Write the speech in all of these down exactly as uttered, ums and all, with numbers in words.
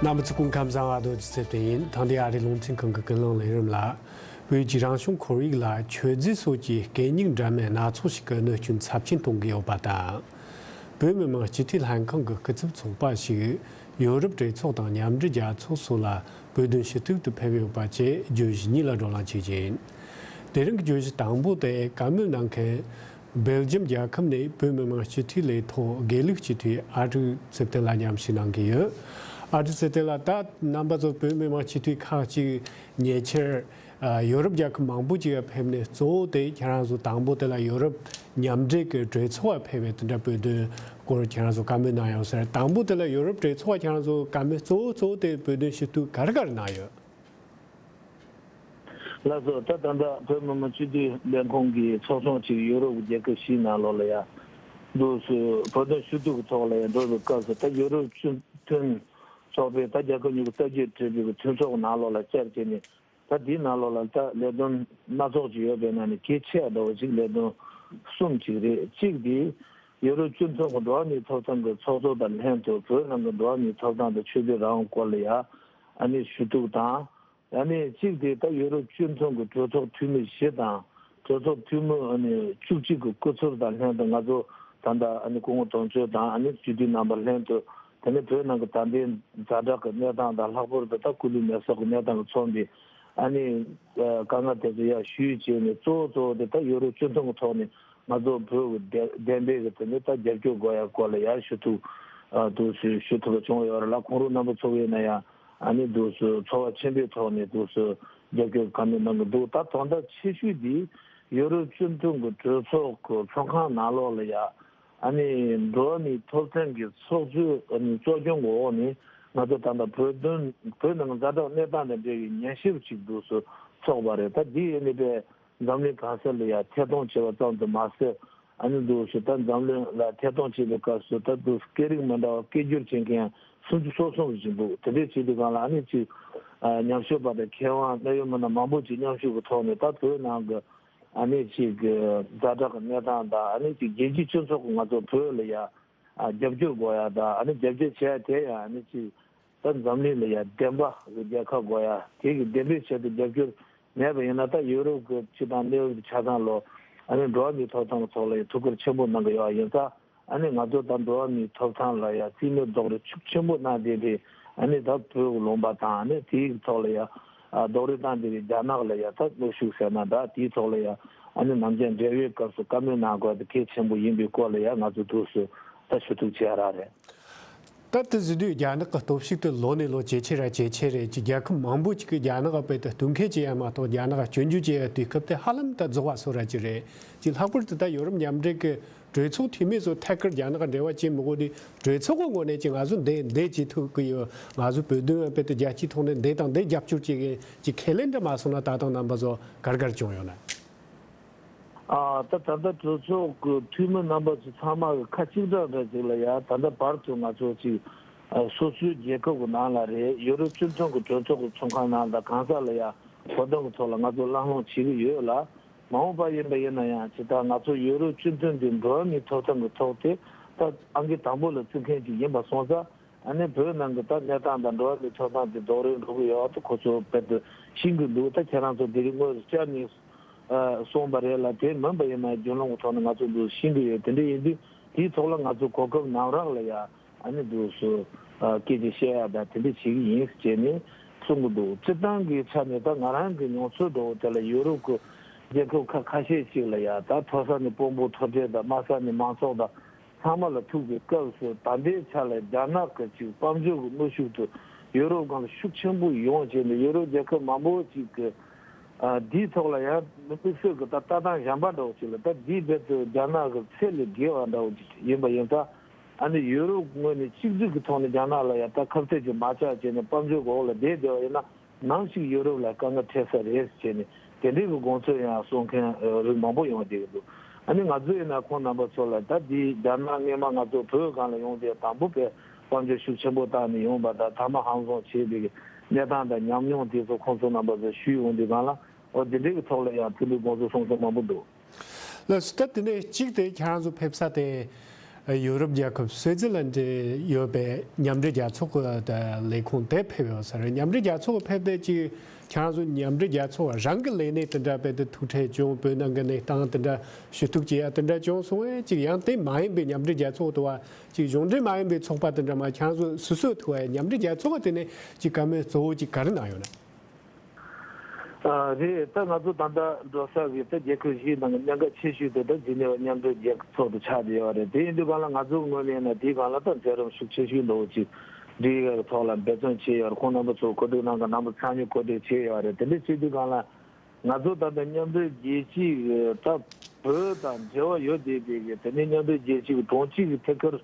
རྣམ་པ་ཚོ་སྐུ་ཁམས་བཟང་། ཨ་རྡོ་རྗེ་ཚེ་བརྟན་ཡིན། ད་ལྟའི་ཨ་རིའི་རླུང་འཕྲིན་ཁང་གི་ཀུན་གླེང་ལས་རིམ་ལ། བོད་ཀྱི་རང་བྱུང་ཁོར་ཡུག་ལ་མཆོད་རྫས་སོགས་ཀྱི་གད་སྙིགས་འདྲ་མིན་སྣ་ཚོགས་ཤིག་གི་གནོད་སྐྱོན་ཚབས་ཆེན་གཏོང་གི་ཡོད་པ་དང་། བོད་མི་མང་སྤྱི་འཐུས་ལྷན་ཁང་གི་སྐུ་ཚབ་ཚོགས་པ་ཞིག་ཡོ་རོབ་གྲོས་ཚོགས་དང་མཉམ་འབྲེལ་རྒྱལ་ཚོགས་སོགས་ལ་བོད་དོན་ཞུ་གཏུག་ཏུ་ཕེབས་ཡོད་པ་བཅས་བརྗོད་གཞི་གཉིས་ལ་བགྲོ་གླེང་བྱེད་ཀྱི་ཡིན། དེ་རིང་གི་བརྗོད་གཞི་དང་པོ་དེ་བཀའ་མོལ་གནང་མཁན། སྦེལ་ཇམ་རྒྱལ་ཁབ་ནས་བོད་མི་མང་སྤྱི་འཐུས་ལས་ཐོག་དགེ་ལུགས་སྤྱི་འཐུས་ཨ་ཀྲུག་ཚེ་བརྟན་ལགས་མཉམ་ཞུགས་གནང་གི་ཡོད། ཨ་ཀྲུག་ཚེ་བརྟན་ལགས། ད་རྣམ་པ་ཚོ་བོད་མི་མང་སྤྱི་འཐུས་ཁག་ཅིག་ཉེ་ཆར་ཨ་ཡོ་རོབ་རྒྱལ་ཁབ་མང་པོ་ཅིག་ཕེབས་ནས། གཙོ་བོ་དེ་ཁྱེད་རང་ཚོ་དང་པོ་དེ་ལ་ཡོ་རོབ་མཉམ་འབྲེལ་གྱི་གྲོས་ཚོགས་ལ་ཕེབས་པའི་དེ་འདྲ་བོད་དོན་སྐོར་ཁྱེད་རང་ཚོ་བཀའ་མོལ་གནང་ཡོད་ཟེར། དང་པོ་དེ་ལ་ཡོ་རོབ་གྲོས་ཚོགས་ལ་ཁྱེད་རང་ཚོ་བཀའ་མོལ་གཙོ་བོ་གཙོ་བོ་དེ་བོད་དོན་ཞུ་གཏུག་ག་རེ་ག་རེ་གནང་ཡོད། ལགས་སོ། ད་ད་ལྟ་བོད་མི་མང་སྤྱི་འཐུས་ལས་ཁུངས་ཀྱི་ཚོགས་ཆུང་ཅིག་ཡུ་རོབ་ཀྱི་རྒྱལ་ཁབ་བཞིའི་ནང་ལོགས་ལ་ཡ་འདུག་སེ་བོད་དོན་ཞུ་གཏུག་གི་ཐོག་ལ་ཡ་འགྲོ་བའི་སྐབས་སུ། ད་ཡུ་རོབ་སྤྱི་མཐུན་ཚོགས་པའི། ད་རྒྱལ་ཁབ་གཉིས་ཀྱི་རྩ་བརྒྱུད་གྲོས་པའི་མཐུན་ཚོགས་ནང་ལོགས་ལ་བཅར་བྱས་ནས། ད་འདིའི་ནང་ལོགས་ལ་ད་ལས་དོན་སྣ་ཚོགས་ཅིག་ཡོད་པའི་ནང་ནས་གལ་ཆེ་བ་འདྲ་བོ་ཅིག་ལས་དོན་གསུམ་ཅིག་རེད། གཅིག་དེ་ཡུ་རོབ་སྤྱི་མཐུན་གྱི་འགྲོ་བ་མིའི་ཐོབ་ཐང་གི་ཚོགས་གཙོ་དང་ལྷན་དུ་བོད་ནང་གི་འགྲོ་བ་མིའི་ཐོབ་ཐང་དང་ཆོས་དད་རང་དབང་སྐོར་ལ་ཡ་ཨ་ནི་ཞུ་གཏུག་དང་། ཨ་ནི་གཅིག་དེ་ད་ཡུ་རོབ་སྤྱི་མཐུན་གྱི་གྲོས་ཚོགས་འཐུས་མི་བཞི་དང་། གྲོས་ཚོགས་འཐུས་མི་ཨ་ནི་བཅུ་གཅིག་གི་སྐུ་ཚབ་དང་ལྷན་དུ། ང་ཚོ་ད་ལྟ་ཨ་ནི་སྐུ་ངོ་དོན་གཅོད་དང་། ཨ་ནི་སྤྱི་འཐུས་རྣམ་པ་ལྷན་དུ། དེ་ནས་བོད་ནང་གི་ད་ལྟའི་ཛ་དྲག་གི་གནས་སྟངས་དང་། ལྷག་པར་དུ་ད་སྐུ་ལུས་མེ་སྲེག་གི་གནས་སྟངས་ཀྱིས་མཚོན་པའི་ཨ་ནི་དཀའ་ངལ་དེ་ཚོ་ཡར་ཞུས་བྱས་ནས། གཙོ་བོ་གཙོ་བོ་དེ་ད་ཡུ་རོབ་སྤྱི་མཐུན་གྱི་ཐོག་ནས་ང་ཚོ་བོད་ཀྱི་བདེན་བདེན་པའི་གི་དེ་ནས་ད་རྒྱབ་སྐྱོར་དགོས་ཡ་སྐོར་ལ་ཡར་ཞུ་གཏུག་ཨ་འདུག་སེ་ཞུ་ཐུབ་པ་བྱུང་ཡོད་རེད་ལ། ཁོང་རང་རྣམ་པ་ཚོ་ཡིན་ན་ཡང་ཨ་ནི་འདུག་སེ་ཚོར་བ་ཆེན་པོའི་ཐོག་ནས་འདུག་སེ་རྒྱབ་སྐྱོར་བཀའ་མོལ་གནང་གི་འདུག་ད་དོན་དག་ཆེ་ཤོས་འདི་ཡུ་རོབ་སྤྱི་མཐུན་གྱི་གྲོས་ཚོགས་ཀྱི་ཚོགས་ཁང་ནང་ལོགས་ལ་ཡ་ཨ་ནི་འགྲོ་བ་མིའི་ཐོབ་ཐང་གི་ཚོགས་གཙོའི་ཨ་ནི་གཙོ་སྐྱོང་གི་འོག་ནས་ང་ཚོ་ད་ལྟ་བོད་དོན། བོད་ནང་གི་ཛ་དྲག་གནས་སྟངས་དང་འབྲེལ་བའི་ཉན་ཞིབ་ཅིག་འདུག་སེ་ཚོགས་པ་རེད། ད་འདི་ཡིན་ནི་པས། འཛམ་གླིང་གང་ས་ལ་ཡ་ཐད་གཏོང་བྱས་པ་ཙམ་དུ་མ་ཟད། ཨ་ནི་འདུག་སེ་ད་འཛམ་གླིང་ལ་ཐད་གཏོང་བྱེད་པའི་སྐབས་སུ་ད་འདུག་སྐད་རིགས་མི་འདྲ་བ་སྐད་སྒྱུར་བྱེད་མཁན་སུམ་ཅུ་སོ་གསུམ་ཞིག་འདུག་དེ་འདྲས་བྱེད་དུས་སྒང་ལ་ཨ་ནི་ཅིག་ཨ་ཉམས་ཞིབ་པ་དང་མཁས་དབང་གནད་ཡོད་མི་སྣ་མང་པོ་ཅིག་མཉམ་ཞུགས་ཀྱི་ཐོག་ནས། ད་བོད་ནང་གི་ཨ་ནི་ཅིག་གི་ཛ་དྲག་གི་གནས་སྟངས་དང་། ཨ་ནི་ཅིག་རྒྱལ་སྤྱིའི་སྤྱི་ཚོགས་ཀྱིས་ང་ཚོ་བོད་ལ་ཡ་ཨ་རྒྱབ་སྐྱོར་དགོས་ཡ་དང་། ཨ་ནི་རྒྱབ་སྐྱོར་བྱེད་ཡ་དེ་ཡང་ཨ་ནི་ཅིག་ད་འཛམ་གླིང་ལ་ཡ་བདེན་པ་གི་རྒྱལ་ཁབ་དགོས་ཡ། དེ་གི་བདེན་པའི་ཆེད་དུ་རྒྱབ་སྐྱོར་མེད་པ་ཡིན་ན། ད་ཡུ་རོབ་ཀྱི་སྤྱི་དང་གནས་བབ་ཀྱི་ཆ་ཚང་ལོ། ཨ་ནི་འགྲོ་བ་མིའི་ཐོབ་ཐང་གི་ཐོག་ལ་ཡ་ཐུགས་ཁུར་ཆེན་པོ་གནང་གི་ཡོད་ཡིན་ཙང་། ཨ་ནི་ང་ཚོ་ད་འགྲོ་བ་མིའི་ཐོབ་ཐང་ལ་ཡ་རྩིས་མེད་རྡོག་རོལ་ཤུགས་ཆེན་པོ་གནང་བསྡད་དེ། ཨ་ནི་ད་བོད་ཀྱི་ལུང་པ་དང་། ཨ་ནི་དེའི་ཐོག་ལ་ཡ་ཨ་རྡོག་རོལ་བཏང་བསྡད་པའི་རྒྱ་ནག་ལ་ཡ་ད་གནོན་ཤུགས་ཟེར་ན་འདྲ། དེའི་ཐོག་ལ་ཡ་ཨ་ནི་ནམ་རྒྱུན་འབྲེལ་ཡོད་སྐབས་སུ་བཀའ་མོལ་གནང་དགོས་དེ་གལ་ཆེན་པོ་ཡིན་པའི་སྐོར་ལ་ཡ་ང་ཚོ་འདུག་སེ་ད་ཞུ་གཏུག་བྱེད་ཡ་རག་རེད། ད་དེ་ཟེར་དུས་རྒྱ་ནག་གི་སྟོབས་ཤུགས་དེ་ལོ་ནས་ལོ་ཇེ་ཆེ་ར་ཇེ་ཆེ་རེད། ཅིག་རྒྱལ་ཁབ་མང་པོ་ཅིག་གིས་རྒྱ་ནག་ག་དཔེ་དེ་གཏོར་མཁན་བྱེད་ཡ་མ་གཏོགས། རྒྱ་ནག་ག་སྐྱོན་བརྗོད་བྱེད་ཡ་དུས་སྐབས་དེ་ཧ་ལམ་ད་རྫོགས་པ་བཟོ་འདྲ་ཅིག་རེད། ཅིག་ལྷག་པར་དུ་ད་ཡོ་རོབ་མཉམ་འབྲེལ་གྱི་གྲོས་ཚོགས་འཐུས་མི་ཚོ་ཐད་ཀར་རྒྱ་ནག་ག་འབྲེལ་བ་བྱེད་མི་དགོས་དུས། གྲོས་ཚོགས་ཀྱི་ངོས་ནས་ཅིག་ང་ཚོ་འདི་འདི་བྱེད་ཐུབ་ཀྱི་ཡོད། ང་ཚོ་བོད་དོན་དཔེ་དེ་རྒྱལ་སྤྱིའི་ཐོག་ནས་འདི་དང་འདི་རྒྱབ་སྐྱོར་བྱེད་མཁན་ཅིག་ཁས་ལེན་འདྲ་མ་སོང་ན། ད་དུང་རྣམ་པ་ཚོ་ག་རེ་ག་རེ་བྱུང་ཡོད་ན། ཨ་ད་ད་ལྟ་གྲོས་ཚོགས་ཀྱི་འཐུས་མི་རྣམ་པ་ཚོ་ཚང་མ་གི་ཁ་གཅིག་གྲགས་འདྲ་ཅིག་ལ་ཡ། ད་ལྟ་བར་དུ་ང་ཚོ་ཅིག་ཨ་སོ་སོའི་རྒྱལ་ཁབ་ཀྱི་ནང་ལ་རེད། ཡོ་རོབ་སྤྱི་མཐུན་གྱི་གྲོས་ཚོགས་ཀྱི་ཚོགས་ཁང་ནང་དང་གང་ས་ལ་ཡ་བོད་དོན་གྱི་ཐོག་ལ་ང་ཚོ་གླེང་སློང་བྱེད་ཀྱི་ཡོད་ལ། མ་འོངས་པ་ཡིན་པ་ཡིན་ན་ཡང་། ཇི་ལྟར་ང་ཚོ་ཡོ་རོབ་སྤྱི་མཐུན་གྱི་འགྲོ་བ་མིའི་ཐོབ་ཐང་གི་ཐོག་དེ་ད་ཨང་ཀི་དང་པོ་ལ་བརྩི་མཁན་ཅིག་ཡིན་པ་སོང་ཙང་། ཨ་ནི་བོད་ནང་གི་ད་གནས་སྟངས་དང་འགྲོ་བ་མིའི་ཐོབ་ཐང་དེ་རྡོག་རོལ་འགྲོ་གི་ཡོད་དེ་ཁོ་ཚོ་དཔེ་དེ་ཤེས་ཀྱི་འདུག་ད་ཁྱེད་རང་ཚོ་དེ་རིང་དངོས་སུ་བཅར་ནས་ཨ་གསུངས་པ་རེད་ལ། དེ་མིན་པ་ཡིན་ན་རྒྱུན་ལམ་གྱི་ཐོག་ནས་ང་ཚོ་འདུག་ཤེས་ཀྱི་ཡོད། དེ་འདྲ་ཡིན་དུས་དེའི་ཐོག་ལ་ང་ཚོ་གོ་སྐབས་ནམ་རག་ལ་ཡ། ཨ་ནི་འདུག་སེ་ཨ་སྐད་ཆ་བཤད་ཡ་དང་དེ་འདྲ་བྱེད་ཀྱི་ཡིན་ཟེར་ནས་གསུང་གི་འདུག་སྤྱིར་བཏང་གི་ཆ་ནས་ད་ང་རང་གི་མྱོང་ཚོར་འདྲ་བོ་དེ་ལ། ཡུ་རོབ་ཀྱི་རྒྱལ་ཁབ་ཁག་ཁ་ཤས་ཤིག་ལ་ཡ་ད་མཐོ་ས་ནས་དཔོན་པོ་མཐོ་གྲས་དང་། དམའ་ས་ནས་མང་ཚོགས་དང་ཚང་མ་ལ་ཐུག་པའི་སྐབས་སུ། ད་ལྟའི་ཆ་ལ་རྒྱ་ནག་གི་ཅིག་དཔལ་འབྱོར་གྱི་གནོན་ཤུགས་དེ་ཡུ་རོབ་སྒང་ལ་ཤུགས་ཆེན་པོ་ཡོང་བྱས་ནས། ཡུ་རོབ་རྒྱལ་ཁབ་མང་པོ་ཅིག་གི་ཨ་འདིའི་ཐོག་ལ་ཡང་དམིགས་བསལ་གྱི་ད་ལྟ་སྟངས་གཞན་པ་འདྲ་བོ་ཅིག་ལ། ད་འདིའི་རྦད་དེ་རྒྱ་ནག་གི་ཚད་ལས་བརྒལ་བ་འདྲ་བོ་ཅིག་ཡིན་པ་ཡིན་ཙང་། ཨ་ནི་ཡུ་རོབ་ངོས་ནས་གཅིག་སྒྲིལ་གྱི་ཐོག་ནས་རྒྱ་ནག་ལ་ཡ་ད་ཁ་གཏད་ཅིག་མ་བཅག་བྱས་ནས་དཔལ་འབྱོར་གྱི་འོག་ལ་བསྡད་བསྡད་པ་ཡིན་ན། ནམ་ཞིག་ཡུ་རོབ་ལ་དཀའ་ངལ་འཕྲད་ས་རེད་ཟེར་ནས་དེ་འདྲའི་གི་དགོངས་ཚུལ་ཡང་གསུང་མཁན་རིགས་མང་པོ་ཡོང་བསྡད་ཀྱི་འདུག་ཨ་ནི་ང་ཚོ་ཡིན་ན་ཁོང་རྣམ་པ་ཚོ་ལ། ད་འདི་རྒྱ་ནག་སྔས་མ་ང་ཚོ་བོད་སྒང་ལ་ཡོང་དུས་དང་པོ་དཔེ་དཔལ་འབྱོར་ཤུགས་ཆེན་པོ་བཏང་ནས་ཡོང་བ་དང་། མཐའ་མ་ཧང་སང་བྱས་པའི་གནས་སྟངས་དང་ཉམས་མྱོང་དེ་ཚོ་ཁོང་ཚོ་རྣམ་པ་ཚོ་ཞུས་ཡོང་དུས་སྒང་ལ། འོ་དེ་འདྲའི་གི་ཐོག་ལ་ཡང་ཕན་པའི་དགོངས་ཚུལ་གསུང་མཁན་མང་པོ་འདུག་ལགས་སོ། ད་དེ་ནས་གཅིག་དེ་ཁྱེད་རང་ཚོ་ཕེབས་ས་དེ། ཡུ་རོབ་རྒྱལ་ཁབ་སུད་སི་ལན་དུ་ཡོད་པའི་མཉམ་འབྲེལ་རྒྱལ་ཚོགས་ཀྱི་ལས་ཁུངས་དེ་ཕེབས་ཡོད་ས་རེད། མཉམ་འབྲེལ་རྒྱལ་ཚོགས་ཕེབས་དུས་ཀྱི་ཁྱེད་རང་ཚོ་མཉམ་འབྲེལ་རྒྱལ་ཚོགས་རང་གི་ལས་སྣེ་དེ་འདྲ་རྦད་དེ་ཐུག་འཕྲད་བྱུང་། བོད་ནང་གི་གནས་སྟངས་དེ་འདྲ་ཞུ་གཏུག་བྱེད་ཡ་དེ་འདྲ་བྱུང་སོང་བས། ཅིག་ཡང་དེ་མ་ཡིན་པའི་མཉམ་འབྲེལ་རྒྱལ་ཚོགས་དུ་བ་ཅིག་གཞུང་འབྲེལ་མ་ཡིན་པའི་ཚོགས་པ་དེ་འདྲ་མ་ཁྱེད་རང་ཚོ་སུ་སུ་ཐུག་བ་མཉམ་འབྲེལ་རྒྱལ་ཚོགས་དེ་ནས་ཅིག་བཀའ་མོལ་གཙོ་བོ་ཅིག་ག་རེ་གནང་ཡོད་ན། ཨ་རེད། ད་ང་ཚོ་ད་ལྟ་འགྲོ་ས་གི་ད་རྒྱལ་ཁབ་བཞིའི་ནང་གི་གནད་འགག་ཆེ་ཤོས་དེ་ད་ཇི་ནི་ཝ་མཉམ་འབྲེལ་རྒྱལ་ཚོགས་དེ་ཆགས་བསྡད་ཡོད་རེད། དེ་ཡིན་དུས་གང་ལ་ང་ཚོའི་ངོས་ནས་ན་དེའི་སྒང་ལ་ད་མཛད་རིམ་ཤུགས་ཆེ་ཤོས་འདྲ་བོ་ཅིག་སྒྲིག་ཡག་གི་ཐོག་ལ་འབད་བརྩོན་བྱས་ཡོད་རེད། ཁོང་རྣམ་པ་ཚོ་གོ་སྒྲིག་གནང་གི་རྣམ་པ་ཚང་མས་གོ་སྒྲིག་བྱས་ཡོད་རེད། དེ་འདྲ་བྱེད་དུས་གང་ལ་ང་ཚོ་ད་ལྟ་མཉམ་འབྲེལ་རྒྱལ་སྤྱི་གི་ད་བོད་དང་འབྲེལ་བ་ཡོད་བསྡད་པའི་གི་དེ་ནས་མཉམ་འབྲེལ་རྒྱལ་སྤྱི་གི་གྲོང་ཁྱེར་གི་ཐད་ཀར་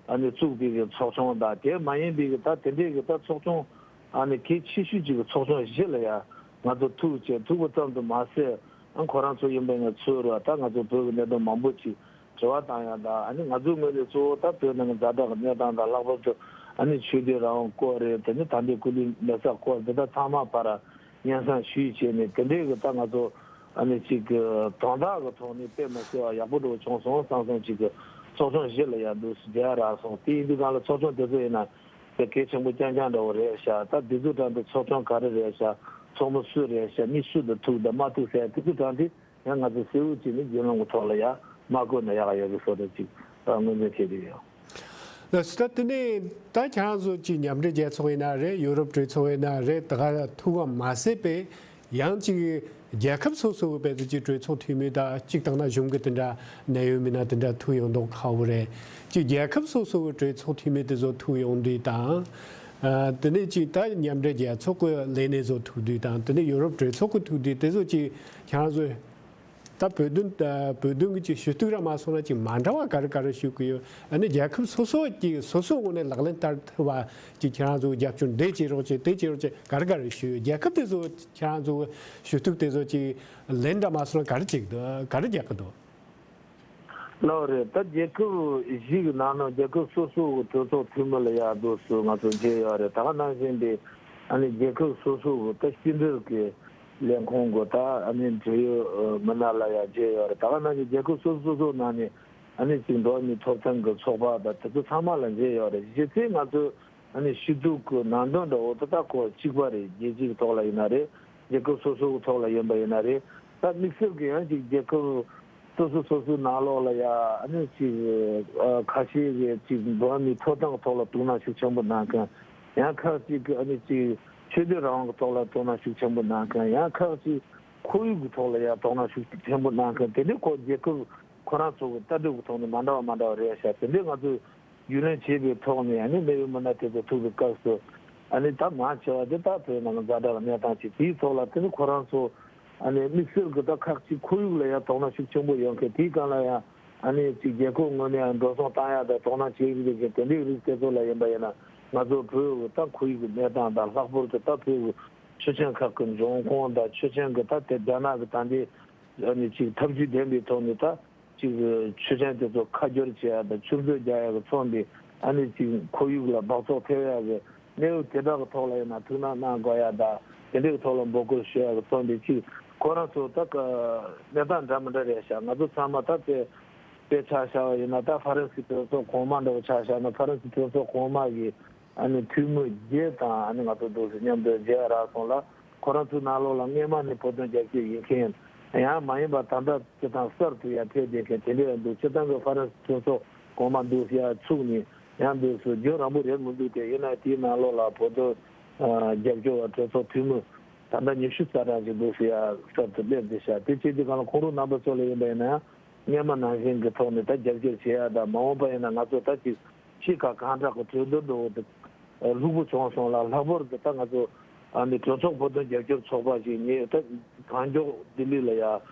ཨ་ནི་བཙུགས་པའི་གི་ཚོགས་ཆུང་དང་། དེ་མ་ཡིན་པའི་གི་ད་དེ་འདྲའི་གི་ད་ཚོགས་ཆུང་ཨ་ནི་གལ་ཆེ་ཤོས་ཅིག་གི་ཚོགས་ཆུང་བཞི་ལ་ཡ་ང་ཚོ་ཐུག་བྱས། ཐུག་པ་ཙམ་དུ་མ་ཟད། ཨ་ཁོ་རང་ཚོ་ཡིན་པའི་ང་ཚོའི་རུ་ད་ང་ཚོ་བོད་ཀྱི་གནད་དོན་མང་པོ་ཅིག་དྲི་བ་བཏང་ཡ་དང་། ཨ་ནི་ང་ཚོའི་ངོས་ནས་གཙོ་བོ་ད་བོད་ནང་གི་ཛ་དྲག་གི་གནས་སྟངས་དང་། ལྷག་པར་དུ་ཨ་ནི་ཆོས་དད་རང་དབང་སྐོར་རེད། དེ་ནི་དམ་པའི་སྐུ་ལུས་མེ་སྲེག་སྐོར་དེ་དག་ཚང་མ་བར་སྙན་སེང་ཞུས་བྱས་ནས། དེ་འདྲའི་གི་ད་ང་ཚོ་ཨ་ནི་ཅིག་གི་དོན་དག་གི་ཐོག་ནས་དཔེ་མི་སྲིད་པ་ཡག་པོ་འདྲ་བོ་བྱུང་སོང་བསམ་སོང་། ཅིག་གི་ཚོགས་ཆུང་བཞི་ལ་ཡར་འདུག་སེ་མཇལ་རག་སོང་། དེ་ཡིན་དུས་གང་ལ་ཚོགས་ཆུང་དེ་ཚོ་ཡིན་ན་དེ་གལ་ཆེན་པོ་རྐྱང་རྐྱང་འདྲ་བོ་རེད་ཤག་ད་དེ་ཚོ་དྲང་དེ་ཚོགས་ཆུང་ག་རེ་རེད་ཤག་ཚོགས་མི་སུ་རེད་ཤག་མི་སུ་དང་ཐུག་དང་མ་ཐུག་ཟེར་དེ་ཚོ་དྲང་དེ་ཡང་ང་ཚོ་གསལ་བོ་བྱས་ནས་རྒྱུན་ལམ་གྱི་ཐོག་ལ་ཡར་མ་བཀོད་ན་ཡག་ཡོད་གི་བཟོ་འདྲ་ཅིག་ངོས་འཛིན་བྱས་བསྡད་ཡོད། ལགས་སོ། ད་དེ་ནས་ད་ཁྱེད་རང་ཚོ་ཅིག་མཉམ་འབྲེལ་རྒྱལ་ཚོགས་ཡིན་ན་རེད། ཡུ་རོབ་གྲོས་ཚོགས་ཡིན་ན་རེད། ད་ག་ཐུག་པ་མ་ཟད་པའི་ཡང་ཅིག་རྒྱལ་ཁབ་སོ་སོ་གི་བལ་ཡུལ་གྱི་གྲོས་ཚོགས་འཐུས་མི་དང་། གཅིག་བཏང་ན་གཞུང་གི་དེ་འདྲ་གནད་ཡོད་མི་སྣ་དེ་འདྲ་ཐུག་ཡོང་མདོག་ཁ་པོ་རེད། ཅིག་རྒྱལ་ཁབ་སོ་སོ་གི་གྲོས་ཚོགས་འཐུས་མི་དེ་ཚོ་ཐུག་ཡོང་དུས་དང་། ཨ་དེ་ནས་ཅིག་ད་མཉམ་འབྲེལ་རྒྱལ་ཚོགས་ཀྱི་ལས་སྣེ་ཚོ་ཐུག་དུས་དང་། དེ་ནས་ཡུ་རོབ་གྲོས་ཚོགས་ཀྱི་ཐུག་དུས་དེ་ཚོ་ཅིག་ཁྱེད་རང་ཚོ་ད་བོད་དོན་ད་བོད་དོན་གྱི་ཅིག་ཞུ་གཏུག་ར་མ་སོང་ན་ཅིག་མ་འདྲ་བ་ག་རེ་ག་རེ་ཞུ་གི་ཡོད། ཨ་ནི་རྒྱལ་ཁབ་སོ་སོ་ཀྱི་སོ་སོའི་ངོས་ནས་ལག་ལེན་བསྟར་ཐུབ་པ་ཅིག་ཁྱེད་རང་ཚོ་རྒྱབ་སྐྱོར་འདི་བྱེད་རོགས་བྱེད། དེ་བྱེད་རོགས་བྱེད། ག་རེ་ག་རེ་ཞུ་ཡོད། རྒྱལ་ཁབ་དེ་ཚོ་ཁྱེད་རང་ཚོ་ཞུ་གཏུག་དེ་ཚོ་ཅིག་ལན་འདྲ་མ་སོང་ན་ག་རེ་བྱེད་ཀྱི་འདུག་ག་རེ་རྒྱག་གི་འདུག་ལགས་རེད། ད་རྒྱལ་ཁབ་བཞི་གི་ནང་ནས་རྒྱལ་ཁབ་སོ་སོ་གི་གྲོས་ཚོགས་འཐུས་མི་ལ་ཡར་འདུག་སེ་ང་ཚོ་མཇལ་ཡོད་རེད། ད་ག་ནང་བཞིན་པའི་ཨ་ནི་རྒྱལ་ཁབ་སོ་སོ་གི་ད་ཕྱི་འབྲེལ་གྱི་ལས་ཁུངས་གི་ད་ཨ་ནི་འབྲེལ་ཡོད་མི་སྣ་ལ་ཡར་མཇལ་ཡོད་རེད། ད་ག་ནང་བཞིན་རྒྱལ་ཁབ་སོ་སོ་སོ་སོ་ནང་ནས་ཨ་ནི་ཅིག་འགྲོ་བ་མིའི་ཐོབ་ཐང་གི་ཚོགས་པ་དང་དེ་ཚོ་ཚང་མ་ལ་མཇལ་ཡོད་རེད། གཞི་རྩའི་ང་ཚོས་ཨ་ནི་ཞུ་གཏུག་གི་ནང་དོན་འདྲ་བོ་དེ་ད་ཁོ་གཅིག་པ་རེད། རྒྱལ་སྤྱིའི་ཐོག་ལ་ཡིན་ན་རེད། རྒྱལ་ཁབ་སོ་སོ་གི་ཐོག་ལ་ཡིན་པ་ཡིན་ན་རེད། ད་དམིགས་བསལ་གྱི་ཡང་ཅིག་རྒྱལ་ཁབ་སོ་སོ་སོ་སོའི་ནང་ལོགས་ལ་ཡ་ཨ་ནི་ཅིག་ཨ་ཁ་ཤས་ཀྱིས་ཅིག་འགྲོ་བ་མིའི་ཐོབ་ཐང་གི་ཐོག་ལ་དོ་སྣང་ཤུགས་ཆེན་པོ་གནང་མཁན། ཡང་ཁག་ཅིག་གིས་ཨ་ནི་ཅིག་ཆོས་དད་རང་དབང་གི་ཐོག་ལ་དོ་སྣང་ཤུགས་ཆེན་པོ་གནང་མཁན། ཡང་ཁག་ཅིག་ཁོར་ཡུག་གི་ཐོག་ལ་ཡ་དོ་སྣང་ཤུགས་ཆེན་པོ་གནང་མཁན། དེ་འདྲའི་ཁོ་རྒྱལ་ཁབ་ཁོ་རང་ཚོ་གི་ལྟ་གྲུབ་ཀྱི་ཐོག་ནས་མ་འདྲ་བ་མ་འདྲ་བ་རེད་ཤག་དེ་འདྲའི་ང་ཚོས་རྒྱུས་ལོན་བྱས་པའི་ཐོག་ནས་ཨ་ནི་གནད་ཡོད་མི་སྣ་དེ་ཚོ་ཐུག་པའི་སྐབས་སུ་ཨ་ནི་ད་མང་ཆེ་བ་དེ་ད་བོད་ནང་གི་ཛ་དྲག་གནས་སྟངས་ཅིག་དེའི་ཐོག་ལ་དེ་ནི་ཁོ་རང་ཚོ་ཨ་ནི་དམིགས་བསལ་གྱི་ད་ཁག་ཅིག་ཁོར་ཡུག་ལ་ཡང་དོ་སྣང་ཤུགས་ཆེན་པོ་ཡོད་མཁན། དེའི་སྒང་ལ་ཡང་ཨ་ནི་ཅིག་རྒྱལ་ཁབ་ངོས་ནས་ཡང་འགྲོ་སོང་བཏང་ཡག་དང་དོ་སྣང་བྱེད་ཀྱི་རེད་མཁན་དེ་འདྲའི་རིགས་དེ་ཚོ་ལ་ཡིན་པ་ཡིན་ན། ང་ཚོ་བོད་ཀྱི་ད་ཁོར་ཡུག་གི་གནས་སྟངས་དང་། ལྷག་པར་དུ་ད་བོད་ཀྱི་ཆོས་ཆེན་ཁག་གི་འབྱུང་ཁུངས་དང་། ཆོས་ཆེན་གྱི་ད་དེ་རྒྱ་ནག་གི་ད་འདི་ཨ་ནི་ཅིག་ཐབས་ཇུས་ལྡན་པའི་ཐོག་ནས་ད་ཅིག་ཆོས་ཆེན་དེ་ཚོ་ཁ་སྒྱུར་བྱེད་ཡག་དང་ཆུ་མཛོད་རྒྱག་ཡག་གི་མཚོན་པའི་ཨ་ནི་ཅིག་ཁོར་ཡུག་ལ་སྦགས་བཙོག་ཐེབས་ཡག་གི་གནས་བབ་དེ་དག་གི་ཐོག་ལ་ཡིན་ན་ཐུགས་སྣང་གནང་དགོས་ཡག་དང་། དེ་འདྲའི་ཐོག་ལ་འབོད་སྐུལ་ཞུ་ཡག་གི་མཚོན་པའི་ཅིག་ཁོ་རང་ཚོ་ད་ག་གནས་སྟངས་འདྲ་མི་འདྲ་རེད་ཤག་ང་ཚོ་ཚང་མ་ད་དཔེ་དཔེ་ཆ་བཞག་པ་ཡིན་ན། ད་ཧྥ་རན་སིའི་གྲོས་ཚོགས་གོང་མ་འདྲ་བོ་ཆ་བཞག་ན། ཧྥ་རན་སིའི་གྲོས་ཚོགས་གོང་མ་གི་ཨ་ནི་འཐུས་མི་བརྒྱད་དང་ཨ་ནི་ང་ཚོ་འདུག་སེ་མཉམ་དུ་མཇལ་རག་སོང་ལ། ཁོ་རང་ཚོའི་ནང་ལོགས་ལ་སྔས་མ་ནས་བོད་དོན་རྒྱབ་སྐྱོར་ཡིན་མཁན། ཡང་མ་ཡིན་པ་ད་ལྟ་སྤྱིར་བཏང་གསར་དུ་ཡར་ཕེབས་བསྡད་མཁན་དེ་འདྲ་ཡང་འདུག་སྤྱིར་བཏང་གི་ཧྥ་རན་སི་གྲོས་ཚོགས་གོང་མ་འདུག་སེ་ཡར་ཚུགས་ནས་ཡང་འདུག་སེ་རྒྱུན་རིང་པོ་རེད་མི་འདུག་དེ་ཡིན་ན་དེའི་ནང་ལོགས་ལ་བོད་དོན་རྒྱབ་སྐྱོར་བ་གྲོས་ཚོགས་འཐུས་མི་ད་ལྟ་ཉི་ཤུ་རྩ་གྲངས་ཅིག་འདུག་སེ་ཡར་གསར་དུ་སླེབས་བསྡད་ཤག་དེ་བྱེད་དུས་གང་ལ་ཁོང་རང་རྣམ་པ་ཚོ་ལ་ཡིན་པ་ཡིན་ན་ཡང་། སྔས་མ་ནང་བཞིན་གྱི་ཐོག་ནས་ད་རྒྱབ་སྐྱོར་བྱེད་ཡ་དང་། མ་འོངས་པ་ཡིན་ན་ང་ཚོ་ད་ཅིག་ཕྱི་ཁ་གང་དྲག་གི་གྲོས་བསྡུར་འགྲོ་བ་དེ་ལྷུག་པོ་བྱུང་སོང་ལ། ལྷག་པར་དུ་ད་ང་ཚོ་ཨ་ནི་གྲོས་ཚོགས་བོད་དོན་རྒྱབ་སྐྱོར་ཚོགས་པ་ཞིག་ངས་ད་གང་མགྱོགས་ལྡི་ལི་ལ་ཡ་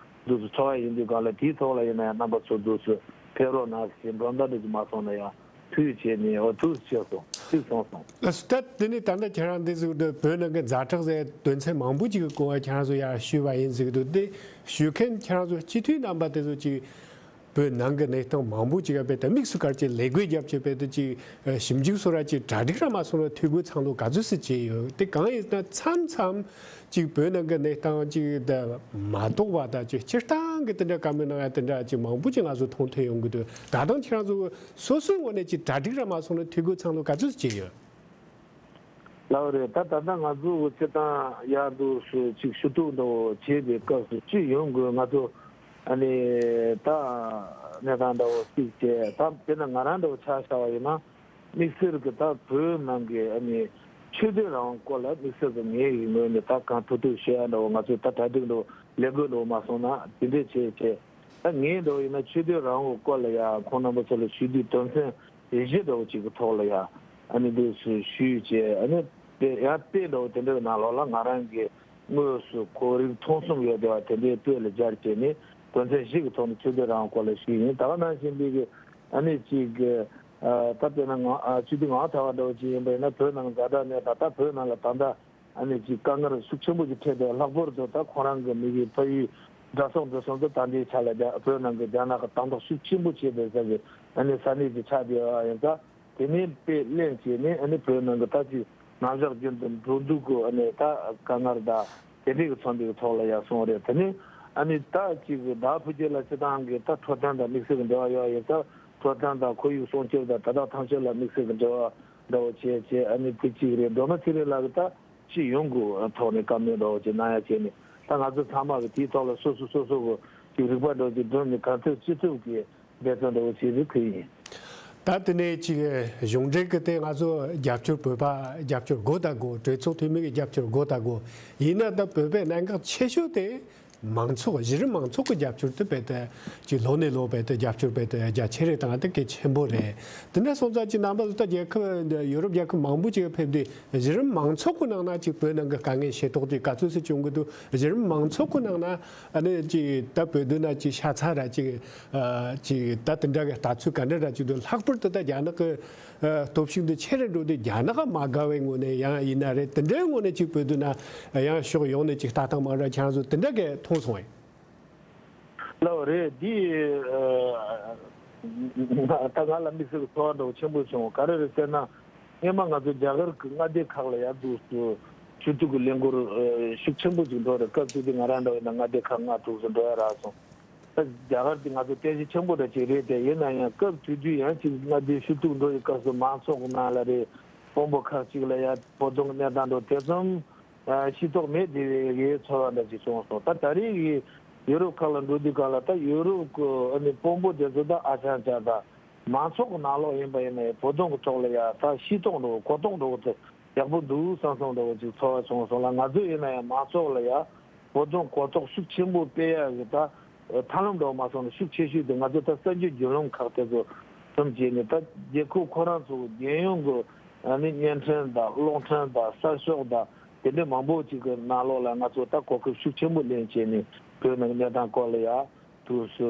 འདུག་སེ་ཚོགས་ཡ་ཡིན་དུས་གང་ལ་དེའི་ཐོག་ལ་ཡིན་ན་ཡང་རྣམ་པ་ཚོ་འདུག་སེ་ཕེབས་རོགས་གནང་ཞེས་མགྲོན་བརྡ་འདྲ་ཅིག་མ་སོང་ན་ཡང་། ཐུགས་ཆེ་ནས་འོ་ཐུགས་ཆེ་སོང་ཐུགས་སོང་སོང་། ལགས་སོ། ད་དེ་ནས་ད་ལྟ་ཁྱེད་རང་འདི་ཟིག་འདུག་བོད་ནང་གི་ཛ་དྲག་ཟེར་དོན་ཚན་མང་པོ་ཅིག་གི་སྐོར་ཁྱེད་རང་ཚོ་ཡར་ཞུས་པ་ཡིན་ཟིག་འདུག་དེ་ཞུ་མཁན་ཁྱེད་རང་ཚོ་སྤྱི་འཐུས་རྣམ་པ་དེ་ཚོ་ཅིག་ བོད་ནང་གི་གནས་སྟངས་མང་པོ་ཅིག་ཡ་བོད་དུ་དམིགས་སུ་བཀར་ཅིག་ལས་འགུལ་བརྒྱབ་ཅིག་བོད་དུ་ཅིག་ཞིབ་འཇུག་སོགས་ར་ཅིག་གྲ་སྒྲིག་ར་མ་སོང་ན་འཐུས་སྒོ་ཚང་ལོ་ག་ཚོད་སུ་བྱས་ཡོད། དེ་གང་ཡིན་ན་མཚམས་མཚམས་ཅིག་བོད་ནང་གི་གནས་སྟངས་ཅིག་ད་མ་རྟོགས་པ་དང་ཅིག་སྤྱིར་བཏང་གི་དེ་འདྲ་བཀའ་མོལ་གནང་ཡ་དེ་འདྲ་ཅིག་མང་པོ་ཅིག་ང་ཚོ་མཐོང་ཐོས་ཡོང་གི་འདུག་ད་དུང་ཁྱེད་རང་ཚོ་སོ་སོའི་ངོས་ནས་ཅིག་གྲ་སྒྲིག་ར་མ་སོང་ན་འཐུས་སྒོ་ཚང་ལོ་ག་ཚོད་བྱས་ཡོད། ལགས་རེད། ད་ད་ལྟ་ང་ཚོ་སྤྱིར་བཏང་ཡར་འདུག་སུ་ཅིག་ཞུ་གཏུག་འདྲ་བོ་བྱེད་པའི་སྐབས་སུ་སྤྱི་ཡོངས་ཀྱི་ང་ཚོ་ཨ་ནི་ད་གནས་སྟངས་འདྲ་བོ་གཅིག་བྱས། ད་དཔེར་ན་ང་རང་འདྲ་བོ་ཆ་བཞག་པ་ཡིན་ན། དམིགས་བསལ་གྱི་ད་བོད་ནང་གི་ཨ་ནི་ཆོས་དད་རང་དབང་སྐོར་ལ་དམིགས་བསལ་གྱི་ངའི་ཡིན་ངོས་ནས་ད་གང་ཐུབ་ཐུབ་ཤེས་ཡ་འདྲ་བོ། ང་ཚོས་ད་གྲ་སྒྲིག་འདྲ་བོ་ལས་འགུལ་འདྲ་བོ་མ་སོང་ན་དེ་འདྲས་བྱས་བྱས། ད་ངའི་འདྲ་བོ་ཡིན་ན་ཆོས་དད་རང་དབང་སྐོར་ལ་ཡ་ཁོང་རྣམ་པ་ཚོ་ལ་ཞུ་དུས་དོན་ཚན་བཞི་འདྲ་བོ་ཅིག་གི་ཐོག་ལ་ཡ་ཨ་ནི་འདུག་སུ་ཞུས་བྱས། ཨ་ནི་དེ་ཡང་དཔེ་འདྲ་བོ་དེ་འདྲའི་ནང་ལོགས་ལ་ང་རང་གི་དངོས་སུ་གོ་རིམ་ཐུང་སུམ་ཡོད་བསྡད་པ་དེ་འདྲའི་དཔེ་ལ་སྦྱར་བྱས་ནས་དོན་ཚན་བཞི་གི་ཐོག་ནས་ཆོས་དད་རང་དབང་སྐོར་ལ་ཞུས་ཡིན། ད་ག་ནང་བཞིན་པའི་གི་ཨ་ནི་ཅིག་གི་ཨ་ད་དཔེར་ན་ང་ཨ་སྤྱི་འཐུས་ངག་དབང་ཐར་པ་འདྲ་བོ་ཅིག་ཡིན་པ་ཡིན་ན་བོད་ནང་ཛ་དྲག་གནས་སྟངས། ད་བོད་ནང་ལ་ད་ལྟ་ཨ་ནི་ཅིག་དཀའ་ངལ་ཤུགས་ཆེན་པོ་ཅིག་འཕྲད་དེ། ལྷག་པར་དུ་ད་ཁོ་རང་གི་མི་གི་ཕ་ཡུལ་དགྲ་སོག་འདི་ཚོ་ད་ལྟའི་ཆ་ལ་རྒྱ་བོད་ནང་གི་རྒྱ་ནག་གི་དམ་དྲག་ཤུགས་ཆེན་པོ་བྱེད་པའི་ས་གི་ཨ་ནི་ས་གནས་ཅིག་ཆགས་བསྡད་ཡོད་ཡིན་ཙང་། དེ་ནས་དཔེ་ལེན་བྱས་ནས་ཨ་ནི་བོད་ནང་གི་ད་ཅིག་ནང་ཞག་རྒྱུན་དུ་འགྲོ་འདུག་གི་ཨ་ནི་ད་དཀའ་ངལ་དང་དེ་འདྲའི་གི་མཚོན་པའི་གི་ཐོག་ལ་ཡར་སོང་རེད། དེ་ནས་ཨ་ནི་ད་ཅིག་གི་ད་ཕུ་རྒྱུད་ལ་སྤྱི་བཏང་གི་ད་འཕྲོད་བསྟེན་དང་དམིགས་བསལ་གི་འབྲེལ་བ་ཡོད་ཡིན་ཙང་། འཕྲོད་བསྟེན་དང་ཁོར་ཡུག་སྲུང་སྐྱོབ་དང་དེ་དག་ཐམས་ཅད་ལ་དམིགས་བསལ་གི་འབྲེལ་བ་འདྲ་བོ་བྱས་བྱས། ཨ་ནི་ཕུ་གཅིག་རེད། སྒྲོལ་མ་ཚེ་རིང་ལགས་ཀྱིས་ད་སྤྱི་ཡོངས་ཀྱི་ཐོག་ནས་བཀའ་མོལ་འདྲ་བོ་ཅིག་གནང་ཡ་བྱས་ནས། ད་ང་ཚོ་ཚང་མ་གི་དེའི་ཐོག་ལ་སོ་སོ་སོ་སོ་གི་ཅིག་རིག་པ་འདྲ་བོ་ཅིག་བསྒྲུབས་ནས་གང་ཐུབ་ཅི་ཐུབ་ཀྱིས་འབད་བརྩོན་འདྲ་བོ་བྱེད་རེ་ཁུལ་ཡིན། ད་དེ་ནས་ཅིག་གཞུང་འབྲེལ་གྱི་དེ་ང་ཚོ་རྒྱབ་སྐྱོར་བོད་པ་རྒྱབ་སྐྱོར་དགོས་དང་དགོས། གྲོས་ཚོགས་འཐུས་མི་གི་རྒྱབ་སྐྱོར་དགོས་དང་དགོས། ཡིན་ན་ད་བོད་པའི་གནད་འགག་ཆེ་ཤོས་དེ་མང་ཚོགས་གཞི་རིམ་མང་ཚོགས་ཀྱི་རྒྱབ་སྐྱོར་དེ་རྦད་དེ་ཅིག་ལོ་ནས་ལོ་རྦད་དེ་རྒྱབ་སྐྱོར་རྦད་དེ་རྒྱ་ཆེ་རེ་བཏང་དེ་གལ་ཆེན་པོ་རེད། དེ་འདྲ་སོང་ཙང་ཅིག་རྣམ་པ་ཚོ་ད་རྒྱལ་ཁབ་ཡོ་རོབ་རྒྱལ་ཁབ་མང་པོ་ཅིག་ཕེབས་དུས་གཞི་རིམ་མང་ཚོགས་ཀྱི་ནང་ན་ཅིག་བོད་ནང་གི་དཀའ་ངལ་ཤེས་རྟོགས་དེ་ག་ཚོད་ཅིག་བྱུང་གི་འདུག་གཞི་རིམ་མང་ཚོགས་ཀྱི་ནང་ན་ཨ་ནི་ཅིག་ད་བོད་དུ་ན་ཅིག་ཤ་ཚ་ར་ཅིག་ཨ་ཅིག་ད་དེ་འདྲ་གི་ལྟ་ཚུལ་ག་འདྲ་ར་ཅིག་འདུག་ལྷག་པར་དུ་ད་རྒྱ་ནག་གི་ཨ་སྟོབས་ཤུགས་འདི་ཆེ་རུ་འགྲོ་དུས་རྒྱ་ནག་མ་དགའ་བའི་ངོས་ནས་ཡང་ཡིན་ན་རེད། དེ་འདྲའི་ངོས་ནས་ཅིག་བོད་དུ་ན་ཡང་ཕྱོགས་ཡོངས་ནས་ཅིག་ལྟ་སྟངས་མང་ར་ཁྱེད་རང་ཚོ་དེ་འདྲ་གི་མཐོང་སོང་ངས། ལགས་རེད། འདི་ཨ་ད་ང་ལ་དམིགས་བསལ་གྱི་ཚོར་བ་འདྲ་བོ་ཆེན་པོ་བྱུང་། ག་རེ་རེད་ཟེར་ན། སྔོན་མ་ང་ཚོ་རྒྱ་གར་གྱི་མངའ་སྡེ་ཁག་ལ་ཡར་འདུག་སུ་ཞུ་གཏུག་གི་ལས་འགུལ་ཨ་ཤུགས་ཆེན་པོ་ཅིག་འགྲོ་རེད། སྐབས་དེ་དུས་ང་རང་འདྲ་བོ་ཡིན་ན་མངའ་སྡེ་ཁག་ལྔ་དྲུག་ཙམ་འགྲོ་ཡ་རག་སོང་། ད་རྒྱ་གར་དེ་ང་ཚོ་རྟེན་གཞི་ཆེན་པོ་འདྲ་ཅིག་རེད་དེ། ཡིན་ན་ཡང་སྐབས་དེ་དུས་ཡང་ཅིག་མངའ་སྡེ་ཞུ་གཏུག་འགྲོ་ཡི་སྐབས་སུ་མང་ཚོགས་ཀྱི་ནང་ལ་རེད། དཔོན་པོ་ཁག་ཅིག་ལ་ཡ་བོད་དོན་གྱི་གནས་སྟངས་འདྲ་བོ་དེ་ཙམ་ཤེས་རྟོགས་མེད་བསྡད་པའི་ཚོར་བ་འདྲ་ཅིག་བྱུང་སོང་། ད་ད་རེས་ཀྱི་ཡུ་རོབ་ཁག་ལ་འགྲོ་དུས་སྒང་ལ་ད་ཡུ་རོབ་ཀྱི་ཨ་ནི་དཔོན་པོ་དེ་ཚོ་ད་ཨ་ཅག་ཅག་ད་མང་ཚོགས་ཀྱི་ནང་ལོགས་ཡིན་པ་ཡིན་ན་ཡང་བོད་དོན་གྱི་ཐོག་ལ་ཡ་ད་ཤེས་རྟོགས་འདྲ་བོ་གོ་རྟོགས་འདྲ་བོ་དེ་ཡག་པོ་འདུག་བསམ་བསམ་འདྲ་བོ་ཅིག་ཚོར་བ་བྱུང་སོང་ལ། ང་ཚོ་ཡིན་ན་ཡང་མང་ཚོགས་ལ་ཡ་བོད་དོན་གོ་རྟོགས་ཤུགས་ཆེན་པོ་སྤེལ་ཡ་གི་ད་ཐབས་ལམ་འདྲ་བོ་མ་སོང་ན་ཤུགས་ཆེ་ཤོས་དེ་ང་ཚོ་ད་གསར་འགྱུར་བརྒྱུད་ལམ་ཁག་དེ་ཚོ་ཙམ་བྱས་ནས། ད་རྒྱལ་ཁབ་ཁོ་རང་ཚོ་རྒྱལ་ཡོངས་ཀྱི་ཨ་ནི་བརྙན་འཕྲིན་དང་གློག་འཕྲིན་དང་གསར་ཤོག་དང་དེ་འདྲའི་མང་པོ་ཅིག་གི་ནང་ལོགས་ལ་ང་ཚོ་ད་གོ་སྐབས་ཤུགས་ཆེན་པོ་ལེན་བྱས་ནས་བོད་ནང་གི་གནས་སྟངས་སྐོར་ལ་ཡ་དུས་སུ་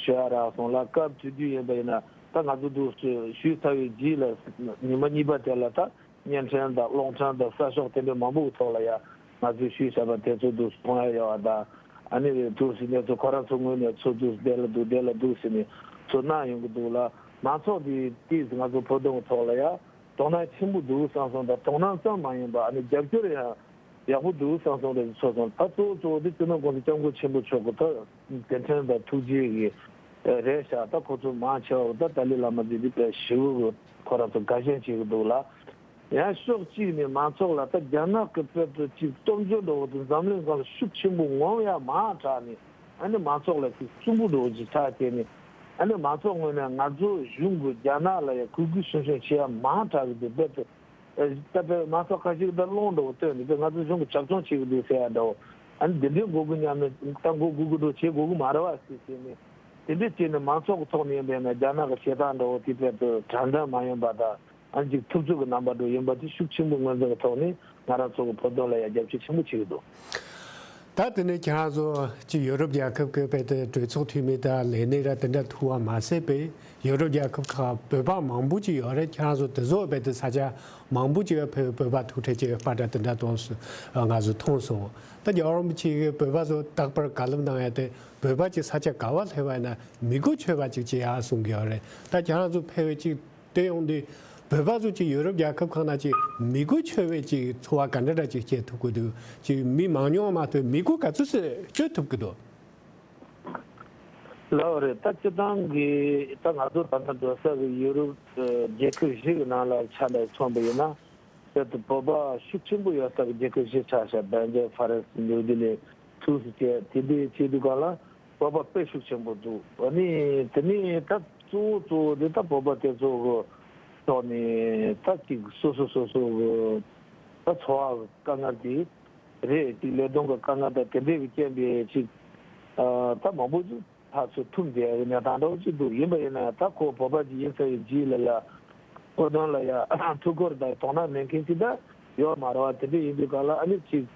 ཞུ་ཡ་རག་སོང་ལ། སྐབས་དེ་དུས་ཡིན་པ་ཡིན་ན་ད་ང་ཚོ་དུས་སུ་ཞུས་ཚར་བའི་རྗེས་ལ་ཉི་མ་གཉིས་པ་དེ་ལ་ད་བརྙན་འཕྲིན་དང་གློག་འཕྲིན་དང་གསར་ཤོག་དེ་འདྲའི་མང་པོའི་ཐོག་ལ་ཡ་ང་ཚོས་ཞུས་བཞག་པ་དེ་ཚོ་དུས་སུ་མཐོང་ཡ་ཡོད་པ་དང་། ཨ་ནི་དུས་སུ་གནས་ཚུལ་ཁོ་རང་ཚོ་ངོས་ནས་ཚུར་དུས་སུ་བདེ་ལ་འདུག་བདེ་ལ་འདུག་ཟེར་ནས་ཚུར་གནང་ཡོང་གི་འདུག་ལ། མང་ཚོགས་དེ་དུས་སུ་ང་ཚོ་བོད་དོན་གྱི་ཐོག་ལ་ཡ་དོ་སྣང་ཆེན་པོ་འདུག་བསམ་སོང་། ད་དོ་སྣང་ཙམ་མ་ཡིན་པ་ཨ་ནི་རྒྱབ་སྐྱོར་ཡང་ཡག་པོ་འདུག་བསམ་སོང་རེད་ཚོར་སོང་། ད་གཙོ་བོ་གཙོ་བོ་དེ་སྤྱི་ནོར་༸གོང་ས་༸སྐྱབས་མགོན་ཆེན་པོ་མཆོག་གི་ད་མཛད་འཕྲིན་དང་ཐུགས་རྗེ་གི་རེད་ཤག་ད་ཁོ་ཚོ་མང་ཆེ་བ་ད་ཏཱ་ལའི་བླ་མ་འདི་འདི་དཔེ་ཞེ་པོ་གི་ཁོ་རང་ཚོ་དགའ་ཞེན་བྱེད་ཀྱི་འདུག་ལ། ཡང་ཕྱོགས་གཅིག་ནས་མང་ཚོགས་ལ་ད་རྒྱ་ནག་གི་དཔེ་དེ་ཅིག་སྟོབས་འབྱོར་འདྲ་བོ་དེ་འཛམ་གླིང་སྒང་ལ་ཤུགས་ཆེན་པོ་ངོམ་ཡ་མང་དྲགས་ནས། ཨ་ནི་མང་ཚོགས་ལ་ཅིག་སུན་པོ་འདྲ་བོ་ཅིག་ཆགས་བྱས་ནས། ཨ་ནི་མང་ཚོགས་ངོས་ནས་ང་ཚོ་གཞུང་གི་རྒྱ་ནག་ལ་ཡ་གུས་གུས་ཞུམ་ཞུམ་བྱེད་ཡ་མང་དྲགས་ཀྱི་འདུག་དཔེ་དེ། ད་དཔེ་མང་ཚོགས་ཁ་ཤས་ཀྱིས་ད་རླུང་འདྲ་བོ་བཏོན་ནས་དཔེ་ང་ཚོ་གཞུང་གི་ཇབ་ཆུང་བྱེད་ཀྱི་འདུག་ཟེར་ཡ་འདྲ་བོ། ཨ་ནི་འདི་འདྲའི་མགོ་སྒུར་མཉམ་ནས་ད་མགོ་སྒུར་སྒུར་འགྲོ་བྱེད་དགོས་ཀྱི་མ་རེད་བ་ཟེར་བྱས་ནས། དེ་འདྲ་བྱས་ནས་མང་ཚོགས་ཀྱི་ཐོག་ནས་ཡིན་པས་ན་རྒྱ་ནག་གི་བྱེད་སྟངས་འདྲ་བོ་དེ་དཔེ་དེ་དྲང་བདེན་མ་ཡིན་པ་དང་། ཨ་ནི་ཅིག་ཐུབ་ཚོད་ཀྱི་རྣམ་པ་འདྲ་ཡིན་པ་དེ་ཤུགས་ཆེན་པོ་ངོས་འཛིན་གྱི་ཐོག་ནས་ང་རང་ཚོ་གི་བོད་དོན་ལ་ཡང་རྒྱབ་སྐྱོར་ཆེན་པོ་བྱེད་ཀྱི་འདུག་ད་དེ་ནས་ཁྱེད་རང་ཚོ་ཅིག་ཡོ་རོབ་རྒྱལ་ཁབ་ཀྱི་བོད་དོན་གྲོས་ཚོགས་འཐུས་མི་དང་ལས་སྣེ་ར་དེ་འདྲ་ཐུག་པ་མ་ཟད་པའི་ ཡུ་རོབ་རྒྱལ་ཁབ་ཁག་བོད་པ་མང་པོ་ཅིག་ཡོད་རེད། ཁྱེད་རང་ཚོ་དེ་ཚོ་རྦད་དེ་ས་ཆ་མང་པོ་ཅིག་ཕེབས་བོད་པ་ཐུག་འཕྲད་ཅིག་པར་འདྲ་དེ་འདྲ་གཏོང་སོང་། ང་ཚོ་མཐོང་སོང་། ད་རྒྱལ་བ་རིན་པོ་ཆེ་གིས་བོད་པ་ཚོ་རྟག་པར་བཀའ་སློབ་གནང་ཡ་དེ། བོད་པ་ཅིག་ས་ཆ་ག་བ་སླེབས་པ་ཡིན་ན་མི་གོ་ཆོད་པ་ཅིག་བྱེད་ཡ་གསུང་གི་ཡོད་རེད། ད་ཁྱེད་རང་ཚོ་ཕེབས་པའི་ཅིག་བལྟས་ཡོང་དུས། བོད་པ་ཚོ་ཅིག་ཡུ་རོབ་རྒྱལ་ཁབ་ཁག་ནང་ཅིག་མི་གོ་ཆོད་པའི་ཅིག་འཚོ་བ་ག་འདྲ་འདྲ་ཅིག་སྐྱེལ་ཐུབ་ཀྱི་འདུག་ཅིག་མི་མང་ཉུང་མ་གཏོགས་མི་གོ་ག་ཚོད་ཚོད་སྤྱོད་ཐུབ་ཀྱི་འདུག་ལགས་རེད། ད་སྤྱིར་བཏང་གི་ད་ང་ཚོ་ད་ལྟ་འགྲོ་ས་གི་ཡུ་རོབ་ཨ་རྒྱལ་ཁབ་བཞི་གི་ནང་ལ་ཆ་ནས་མཚོན་པ་ཡིན་ན། དཔེར་དུ་བོད་པ་ཤུགས་ཆེན་པོ་ཡོད་ས་གི་རྒྱལ་ཁབ་བཞི་ཆ་བཞག་བྷེལ་ཇམ། ཧྥ་རན་སི། ནིའུ་ཌི་ལི། ཐུགས་སུ་བཅད་དེ་འདྲའི་བྱེད་དུས་སྒང་ལ་བོད་པ་དཔེ་ཤུགས་ཆེན་པོ་འདུག་ཨ་ནི་དེ་ནས་ད་གཙོ་བོ་གཙོ་བོ་དེ་ད་བོད་པ་དེ་ཚོ་གི་ཐོག་ནས་ད་ཅིག་སོ་སོ་སོ་སོ་གི་ད་འཚོ་བ་གི་དཀའ་ངལ་དེ་རེད། ཅིག་ལས་དོན་གི་དཀའ་ངལ་དང་དེ་འདྲའི་གི་རྐྱེན་པས་ཅིག་ཨ་ད་མང་པོ་ཅིག་ཕར་ཚུར་ཐུག་བསྡད་ཡོད་གནས་སྟངས་འདྲ་བོ་ཅིག་འདུག་ཡིན་པ་ཡིན་ན་ཡང་ད་ཁོ་བོད་པ་ཅིག་ཡིན་ཚར་བའི་རྗེས་ལ་ཡ་བོད་དོན་ལ་ཡ་ཐུགས་ཁུར་དང་དོ་སྣང་མེད་མཁན་ཅིག་ད་ཡོད་མ་རེད་བ། དེ་འདྲ་ཡིན་དུས་སྒང་ལ་ཨ་ནི་ཅིག་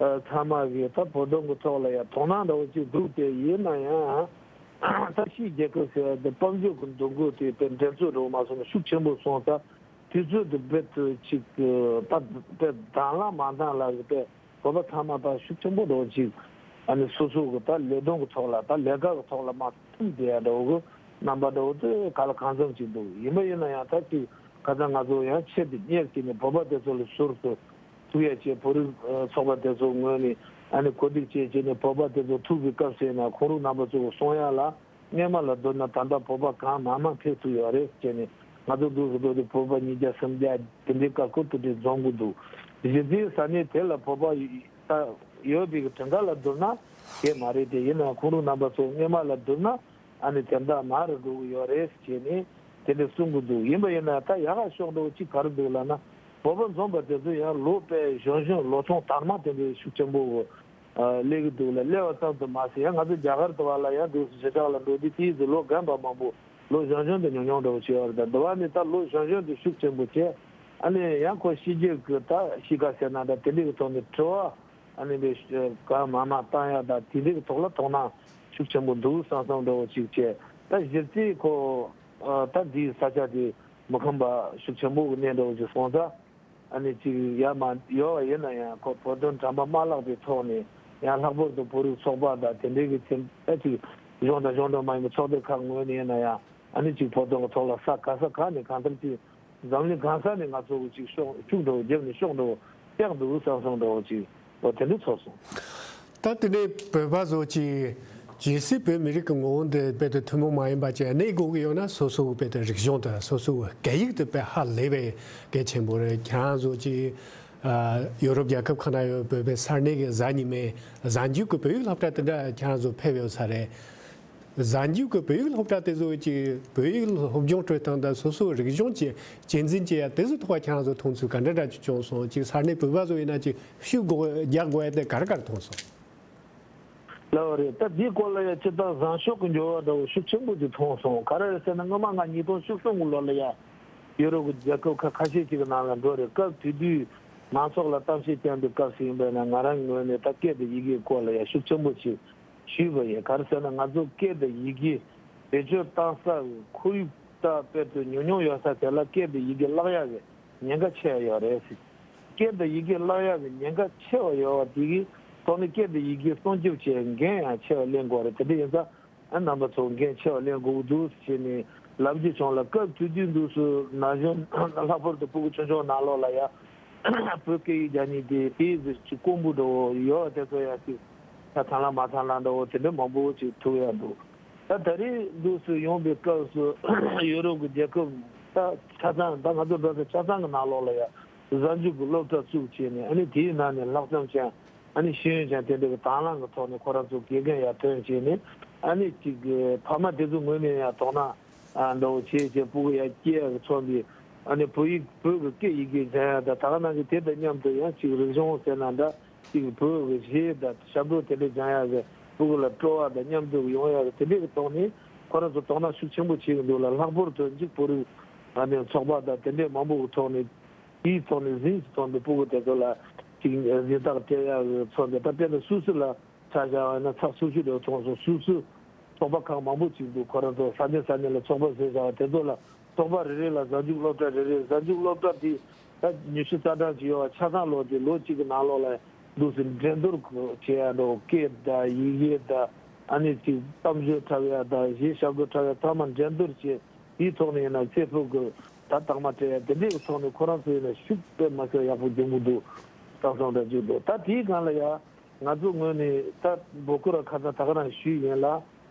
ཨ་ཚང་མ་གིས་ད་བོད་དོན་གི་ཐོག་ལ་ཡ་དོ་སྣང་འདྲ་བོ་ཅིག་འདུག་དེ་ཡིན་ན་ཡང་ད་ཕྱིའི་རྒྱལ་ཁབ་ཟེར་བ་དེ་དཔལ་འབྱོར་གི་འདུ་འགོད་དེ་དཔེ་འགྲན་རྩོད་འདྲ་བོ་མ་སོང་ན་ཤུགས་ཆེན་པོ་སོང་ཙང་། དུས་ཚོད་དེ་རྦད་དེ་ཅིག་ད་དཔེ་དང་བླངས་མ་དང་བླངས་ཀྱི་དཔེ་བོད་པ་ཚང་མ་ད་ཤུགས་ཆེན་པོ་འདྲ་བོ་ཅིག་ཨ་ནི་སོ་སོ་གི་ད་ལས་དོན་གྱི་ཐོག་ལ་ད་ལས་ཀ་གི་ཐོག་ལ་མར་ཐུག་བསྡད་ཡ་འདྲ་བོ་གི་རྣམ་པ་འདྲ་བོ་དེ་ག་ལ་གང་འཚམ་ཅིག་འདུག་ཡིན་པ་ཡིན་ན་ཡང་ད་ཅིག་ཁ་སང་ང་ཚོ་ཡང་ཆེད་དུ་གཉེར་བྱས་ནས་བོད་པ་དེ་ཚོ་ལ་ཟུར་དུ་ཐུག་ཡ་བྱས། བོད་རིགས་ཚོགས་པ་དེ་ཚོ་ངོས་ནས་ཨ་ནི་གོ་སྒྲིག་བྱས་བྱས་ནས་བོད་པ་དེ་ཚོ་ཐུག་པའི་སྐབས་སུ་ཡིན་ན་ཁོང་རང་རྣམ་པ་ཚོ་གི་གསུང་ཡ་ལ། སྔོན་མ་ལ་བསྡུར་ན་ད་ལྟ་བོད་པ་གང་མང་མང་ཕེབས་ཐུབ་ཡོད་རེད་ཟེར་ནས། ང་ཚོ་འདུག་སེ་འགྲོ་དུས་བོད་པ་ཉིས་བརྒྱ་སུམ་བརྒྱ་དེ་འདྲའི་ཁ་ཁུར་དེ་འདྲའི་འཛོམས་ཀྱི་འདུག་གཞི་རྩའི་ས་གནས་དེ་ལ་བོད་པ་ཡོད་པའི་གྲངས་ཀ་ལ་བསྡུར་ན་དེ་མ་རེད་དེ། ཡིན་ནའང་ཁོང་རང་རྣམ་པ་ཚོ་སྔོན་མ་ལ་བསྡུར་ན་ཨ་ནི་དེ་འདྲ་མང་རུ་འགྲོ་གི་ཡོད་རེད་ཟེར་ནས་དེ་འདྲ་གསུང་གི་འདུག་ཡིན་པ་ཡིན་ན་ད་ཡག་ག་ཕྱོགས་འདྲ་བོ་གཅིག་ག་རེ་འདུག་ལབ་ན། བོད་པ་འཛོམས་པ་དེ་ཚོ་ཡང་ལོ་དཔེ་གཞོན་གཞོན་ལོ་ཆུང་དར་མ་དེ་འདྲའི་ཤུགས་ཆེན་པོ་གི་ཨ་སླེབས་ཀྱི་འདུག་ལ། སླེབས་པ་ཙམ་དུ་མ་ཟད་ཡང་ང་ཚོ་རྒྱ་གར་དུ་བ་ལ་ཡང་འདུག་སེ་གཞིས་ཆགས་ལ་འགྲོ་དུས་དེའི་ཚེ་ལོ་རྒན་པ་མང་པོ་ལོ་གཞོན་གཞོན་དེ་ཉུང་ཉུང་འདྲ་བོ་བྱས་ཡོད་རེད། ད་འདི་བ་ནི་ད་ལོ་གཞོན་གཞོན་དེ་ཤུགས་ཆེན་པོ་བྱས། ཨ་ནི་ཡང་ཁོ་ཕྱི་རྒྱལ་གྱི་ད་གཤིས་ཀ་ཟེར་ན་འདྲ་དེ་འདྲའི་གི་ཐོག་ནས་དྲི་བ་ཨ་ནི་འདི་གང་མང་མང་བཏང་ཡ་ད་དེ་འདྲའི་གི་ཐོག་ལ་དོ་སྣང་ཤུགས་ཆེན་པོ་འདུག་བསམ་བསམ་འདྲ་བོ་ཅིག་བྱས། ད་གཞི་རྩའི་ཁོ་ཨ་ད་འདིའི་ས་ཆ་དེ་མི་ཁོམ་པ་ཤུགས་ཆེན་པོ་གི་གནས་འདྲ་བོ་ཅིག་སོང་ཙང་། ཨ་ནི་ཅིག་ཡ་མ་ཡོད་པ་ཡིན་ན་ཡང་ཁོ་བོད་དོན་དྲན་པ་མ་བརླག་པའི་ཐོག་ནས་ཡང་ལྷག་པར་དུ་བོད་རིགས་ཚོགས་པ་དང་དེ་འདྲའི་གི་ཚེ་ཨ་ཅིག་གཞུང་དང་གཞུང་འབྲེལ་མ་ཡིན་པའི་ཚོགས་སྡེ་ཁག་ངོས་ནས་ཡིན་ན་ཡང་ཨ་ནི་ཅིག་བོད་དོན་གི་ཐོག་ལ་ས་ག་ས་ག་ནས་གང་ལྟར་ཅིག་འཛམ་གླིང་གང་ས་ནས་ང་ཚོ་གི་ཅིག་ཤོག་ཤུགས་འགྲོ་བརྒྱབ་ནས་ཤོག་འགྲོ་སྟེགས་འདུག་བསམ་བསམ་འདྲ་བོ་ཅིག་འོ་དེ་འདྲ་ཚོར་སོང་། ད་དེ་ནས་བོད་པ་ཚོ་ཅིག་གལ་སྲིད་བོད་མི་རིགས་ཀྱི་ངོ་བོ་འདི་རྦད་དེ་ཐུན་མོང་མ་ཡིན་པ་ཅིག་གནས་དགོས་ཀྱི་ཡོད་ན་སོ་སོའི་རྦད་དེ་རིག་གཞུང་དང་སོ་སོའི་སྐད་ཡིག་དེ་དཔེ་ཧ་ལས་པའི་གལ་ཆེན་པོ་རེད། ཁྱེད་རང་ཚོ་ཅིག་ཨ་ཡོ་རོབ་རྒྱལ་ཁབ་ཁག་ན་ཡོད་བོད་པའི་ས་གནས་ཀྱི་གཟའ་ཉི་མའི་གཟའ་མཇུག་གི་བོད་ཡིག་སློབ་གྲྭ་དེ་འདྲ་ཁྱེད་རང་ཚོ་ཕེབས་ཡོད་ས་རེད། གཟའ་མཇུག་གི་བོད་ཡིག་སློབ་གྲྭ་དེ་ཚོ་གི་བོད་ཡིག་སློབ་སྦྱོང་སྤྲོད་སྟངས་དང་སོ་སོའི་རིག་གཞུང་གི་གཅེས་འཛིན་བྱེད་ཡ་དེ་ཚོའི་ཐོག་ཁྱེད་རང་ཚོ་མཐོང་ཚུལ་ག་འདྲ་འདྲ་ཅིག་བྱུང་སོང་། ཅིག་ས་གནས་བོད་པ་ཚོ་ཡིན་ན་ཅིག་ཤུགས་དགོས་རྒྱག་དགོས་ཡ་དེ་ག་རེ་ག་རེ་མཐོང་སོང་། ལགས་རེད། ད་འདིའི་སྐོར་ལ་ཡང་སྤྱིར་བཏང་བཟང་ཕྱོགས་ཀྱི་འགྱུར་བ་འདྲ་བོ་ཤུགས་ཆེན་པོ་ཅིག་མཐོང་སོང་། ག་རེ་རེད་ཟེར་ན་སྔོན་མ་ང་ཉིས་སྟོང་བཅུ་གསུམ་གྱི་ལོ་ལ་ཡ་ཡུ་རོབ་ཀྱི་རྒྱལ་ཁབ་ཁག་ཁ་ཤས་ཅིག་གི་ནང་ལ་འགྲོ་རེད། སྐབས་དེ་དུས་མང་ཚོགས་ལ་གཏམ་བཤད་བསྐྱངས་པའི་སྐབས་སུ་ཡིན་པས་ན་ང་རང་ངོས་ནས་ད་སྐད་དང་ཡི་གེའི་སྐོར་ལ་ཡ་ཤུགས་ཆེན་པོ་ཅིག་ཞུས་པ་ཡིན། ག་རེ་ཟེར་ན་ང་ཚོ་སྐད་དང་ཡི་གེ་བེད་སྤྱོད་བཏང་ས་ཁོར་ཡུག་ད་དཔེ་དེ་ཉུང་ཉུང་ཡོད་ས་དེ་ལ་སྐད་དང་ཡི་གེ་བརླག་ཡག་གི་ཉེན་ཁ་ཆེ་བ་ཡོད་རེད། སྐད་དང་ཡི་གེ་བརླག་ཡག་གི་ཉེན་ཁ་ཆེ་བ་ཡོད་པ་དེ་གི་ཐོག་ནས་སྐད་དང་ཡི་གེ་སྲུང་སྐྱོབ་བྱེད་འགན་ཡང་ཆེ་བ་ལེན་དགོས་རེད། དེ་འདྲ་ཡིན་ཙང་ཨ་རྣམ་པ་ཚོ་འགན་ཆེ་བ་ལེན་དགོས་ཀྱི་འདུག་ཟེར་ནས་ལབ་རྒྱུ་བྱུང་ལ། སྐབས་དེ་དུས་འདུག་སུ་ན་གཞོན་ལྷག་པར་དུ་ཕྲུ་གུ་ཆུང་ཆུང་ནང་ལོགས་ལ་ཡ་བོད་སྐད་ཡིག་སྦྱང་མཁན་དེ་དེའི་ཟེར་གྱི་དཀོན་པོ་འདྲ་བོ་ཡོད་པ་དེ་ཚོ་ཡང་ཅིག་ད་ཐང་ལ་མ་ཐང་ལ་འདྲ་བོ་དེ་འདྲ་མང་པོ་ཅིག་ཐུག་ཡག་འདུག་ད་ད་རེས་འདུག་སུ་ཡོང་པའི་སྐབས་སུ་ཡུ་རོབ་ཀྱི་རྒྱལ་ཁབ་ད་ཆ་ཚང་ད་ང་ཚོ་འགྲོ་ས་ཆ་ཚང་གི་ནང་ལོགས་ལ་ཡ་གཟའ་མཇུག་གི་སློབ་གྲྭ་བཙུགས་བྱས་ནས་ཨ་ནི་དེའི་ནང་ནས་ལྷག་བསམ་ཅན་ཨ་ནི་ཤེས་ཡོན་ཅན་དེ་འདྲ་གི་དང་བླངས་ཀྱི་ཐོག་ནས་ཁོ་རང་ཚོ་དགེ་རྒན་ཡར་ཐོན་བྱས་ནས་ཨ་ནི་ཅིག་ཕ་མ་དེ་ཚོ་ངོས་ནས་ཡང་དོ་སྣང་ཨ་འདྲ་བོ་བྱས་བྱས་ཕྲུ་གུ་ཡར་སྐྱེལ་ཡག་གི་མཚོན་པའི་ཨ་ནི་བོད་ཡིག་བོད་ཀྱི་སྐད་ཡི་གེ་སྦྱང་ཡག་དང་ད་ག་ནང་གི་དེ་དང་མཉམ་དུ་ཡང་ཅིག་རིག་གཞུང་ཟེར་ན་འདྲ། གཅིག་བོད་ཀྱི་གཞས་དང་ཞབས་བྲོ་དེ་འདྲ་སྦྱང་ཡག་གི་ཕྲུ་གུ་ལ་སྤྲོ་བ་དང་མཉམ་དུ་ཡོང་ཡག་གི་དེ་འདྲའི་གི་ཐོག་ནས་ཁོ་རང་ཚོ་དོ་སྣང་ཤུགས་ཆེན་པོ་བྱེད་ཀྱི་འདུག་ལ། ལྷག་པར་དུ་གཅིག་བོད་རིགས་ཨ་ནི་ཚོགས་པ་དང་དེ་འདྲའི་མང་པོ་གི་ཐོག་ནས་དེའི་ཐོག་ནས་གཟེངས་སུ་ཐོན་པའི་ཕྲུ་གུ་དེ་ཚོ་ལ་གཅིག་གཟེངས་རྟགས་སྤྲད་ཡག་གི་ཚོགས་འདུ་ད་དཔེར་ན་སུད་སི་ལ་ཆ་བཞག་པ་ཡིན་ན་ཚགས་ཚུད་ཤོས་འདྲ་བོ་མཐོང་སོང་། སུད་སི་ ཚོགས་པ་ཁག་མང་པོ་ཅིག་འདུག་ཁོ་རང་ཚོ་ས་གནས་ས་གནས་ལ་ཚོགས་པ་བཟོས་བཞག་པ་དེ་ཚོ་ལ་ཚོགས་པ་རེ་རེ་ལ་གཟའ་མཇུག་སློབ་གྲྭ་རེ་རེ། གཟའ་མཇུག་སློབ་གྲྭ་དེ་ད་ཉི་ཤུ་རྩ་གྲངས་ཅིག་ཡོད་པ་ཆ་ཚང་ལོག་དེ་ལོ་གཅིག་གི་ནང་ལོགས་ལ་འདུག་སེ་འགྲན་བསྡུར་བྱེད་ཡ་འགྲོ། སྐད་དང་ཡི་གེ་དང་ཨ་ནི་ཅིག་གཏམ་བརྗོད་འཁྲབ་ཡ་དང་གཞས་ཞབས་བྲོ་འཁྲབ་ཡ་ཚང་མ་འགྲན་བསྡུར་བྱེད། དེའི་ཐོག་ནས་ཡིན་ན་ཚེ་ཕུག་གི་ད་རྟགས་མ་སྤྲད་ཡ་དེ་འདྲའི་ཐོག་ནས་ཁོ་རང་ཚོ་ཡིན་ན་ཤུགས་དཔེ་མ་ཚད་ཡག་པོ་རྒྱུག་གི་འདུག་བསམ་བསམ་འདྲ་ཅིག་འདུག་ད་དེའི་སྒང་ལ་ཡ། ང་ཚོ་ངོས་ནས་ད་འབོད་སྐུལ་ར་ཁ་ཚ་ད་ག་རང་ཞུས་ཡིན་ལ།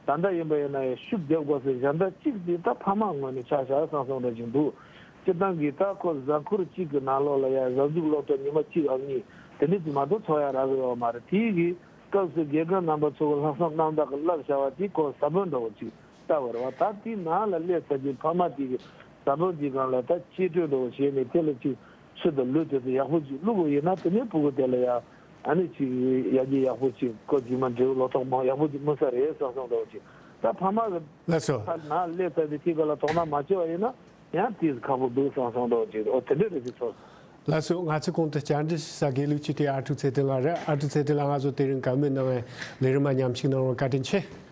ད་ལྟ་ཡིན་པ་ཡིན་ན་ཡང་ཤུགས་རྒྱབ་དགོས་སའི་གཞན་དག་གཅིག་དེ་ད་ཕ་མ་ངོས་ནས་ཆ་བཞག་བསམ་བསམ་འདྲ་ཅིག་འདུག་སྤྱིར་བཏང་གི་ད་ཁོ་གཟའ་འཁོར་གཅིག་གི་ནང་ལོགས་ལ་ཡང་གཟའ་མཇུག་སློབ་གྲྭ་ཉི་མ་གཅིག་འམ་གཉིས་དེ་འདྲ་ཅིག་མ་གཏོགས་ཚོགས་ཡ་རག་གི་ཡོད་མ་རེད། དེའི་གི་སྐབས་སུ་དགེ་རྒན་རྣམ་པ་ཚོ་གི་ལྷག་བསམ་རྣམ་དག་གི་བསླབ་བྱ་བ་དེ་ཁོ་ས་བོན་འདྲ་བོ་ཅིག་ལྟ་བར་བ། ད་དེའི་ནང་ལ་སླེབས་ཚར་རྗེས་ཕ་མ་དེ་གི་ས་བོན་དེའི་སྒང་ལ་ད་གཅེས་སྤྲས་འདྲ་བོ་བྱས་ནས་དེ་ལ་ཅིག་ཚུལ་དང་ལུས་དེ་ཚོ་ཡག་པོ་ཅིག་བླུགས་པ་ཡིན་ན་དེ་ནས་ཕྲུ་གུ་དེ་ལ་ཡང་ཨ་ནི་ཅིག་ཡར་རྒྱས་ཡག་པོ་ཅིག་ཁོ་རྗེས་མ་འབྲས་བུ་ལོ་ཏོག་མང་ཡག་པོ་ཅིག་སྨིན་ས་རེད་བསམ་བསམ་འདྲ་བོ་ཅིག་ད་ཕ་མ་གི་ལགས་སོ། ཁ་ནང་སླེབས་ཚར་དུས་དེའི་སྒང་ལ་དོ་སྣང་མ་བྱས་པ་ཡིན་ན་ཡང་དེས་ཁག་པོ་འདུག་བསམ་བསམ་འདྲ་བོ་ཅིག་འོ་དེ་འདྲ་རེད་ཅེས་ཚོར། ལགས་སོ། ང་ཚོས་གོང་དུ་བཅར་འདྲི་ཞུ་ས་དགེ་ལུགས་སྤྱི་འཐུས་ཨ་ཀྲུག་ཚེ་བརྟན་ལགས་རེད། ཨ་ཀྲུག་ཚེ་བརྟན་ལགས་ང་ཚོ་དེ་རིང་བཀའ་མོལ་གནང་བའི་ལས་རིམ་མ་མཉམ་ཞུགས་གནང་བར་བཀའ་དྲིན་ཆེ།